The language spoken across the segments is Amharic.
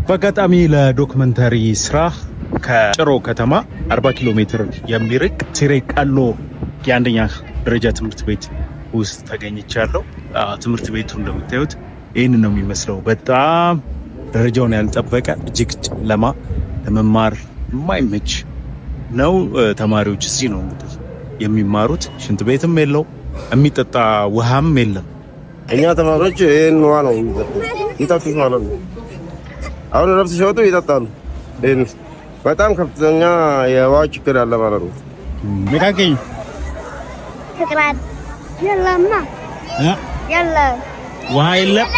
በአጋጣሚ ለ documentary ስራ ከጭሮ ከተማ 40 ኪሎ ሜትር የሚርቅ ሲሬ ቃሎ የአንደኛ ደረጃ ትምህርት ቤት ውስጥ ተገኝቻለሁ። ትምህርት ቤቱ እንደምታዩት ይህን ነው የሚመስለው። በጣም ደረጃውን ያልጠበቀ፣ እጅግ ጨለማ፣ ለመማር የማይመች ነው። ተማሪዎች እዚህ ነው እንግዲህ የሚማሩት። ሽንት ቤትም የለው፣ የሚጠጣ ውሃም የለም። እኛ ተማሪዎች ይህን ውሃ ነው ይጠጡት ማለት ነው። አሁን ረፍት ሲወጡ ይጠጣሉ። ይህን በጣም ከፍተኛ የውሃ ችግር አለ ማለት ነው። ሜካገኝ ፍቅራት የለማ የለም። ውሃ የለም።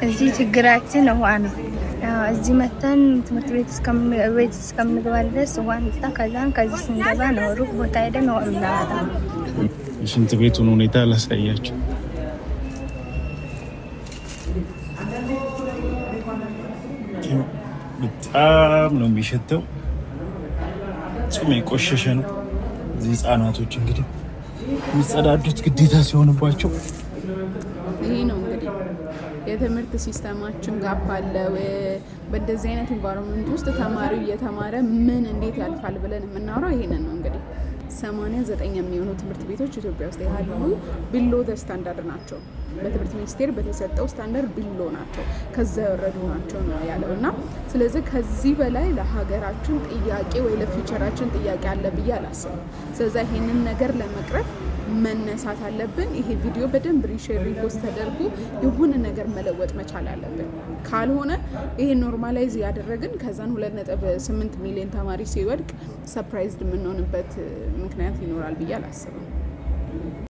እዚህ ችግራችን ውሃ ነው። እዚህ መተን ትምህርት ቤት ቤት እስከምንገባ ድረስ ውሃ እንጣ። ከዛን ከዚህ ስንገባ ነው ሩቅ ቦታ ሄደን ውሃ የምናመጣ። የሽንት ቤቱን ሁኔታ ላሳያችሁ። በጣም ነው የሚሸተው። ጹም የቆሸሸ ነው። እዚህ ህጻናቶች እንግዲህ የሚጸዳዱት ግዴታ ሲሆንባቸው ይሄ ነው እንግዲህ የትምህርት system ኣችን gap አለው። በእንደዚህ አይነት environment ውስጥ ተማሪው እየተማረ ምን እንዴት ያልፋል ብለን የምናወራው ይሄንን ነው። እንግዲህ 89 የሚሆኑ ትምህርት ቤቶች ኢትዮጵያ ውስጥ ያሉ below the standard ናቸው። በትምህርት ሚኒስቴር በተሰጠው standard below ናቸው፣ ከዛ የወረዱ ናቸው ነው ያለው። እና ስለዚህ ከዚህ በላይ ለሀገራችን ጥያቄ ወይ ለ future ኣችን ጥያቄ አለ ብዬ አላስብም። ስለዚ ይሄንን ነገር ለመቅረፍ መነሳት አለብን። ይሄ ቪዲዮ በደንብ reshare፣ repost ተደርጎ የሆነ ነገር መለወጥ መቻል አለብን። ካልሆነ ይሄ normalize ያደረግን ከዛን 2.8 ሚሊዮን ተማሪ ሲወድቅ surprised የምንሆንበት ምክንያት ይኖራል ብዬ አላስብም።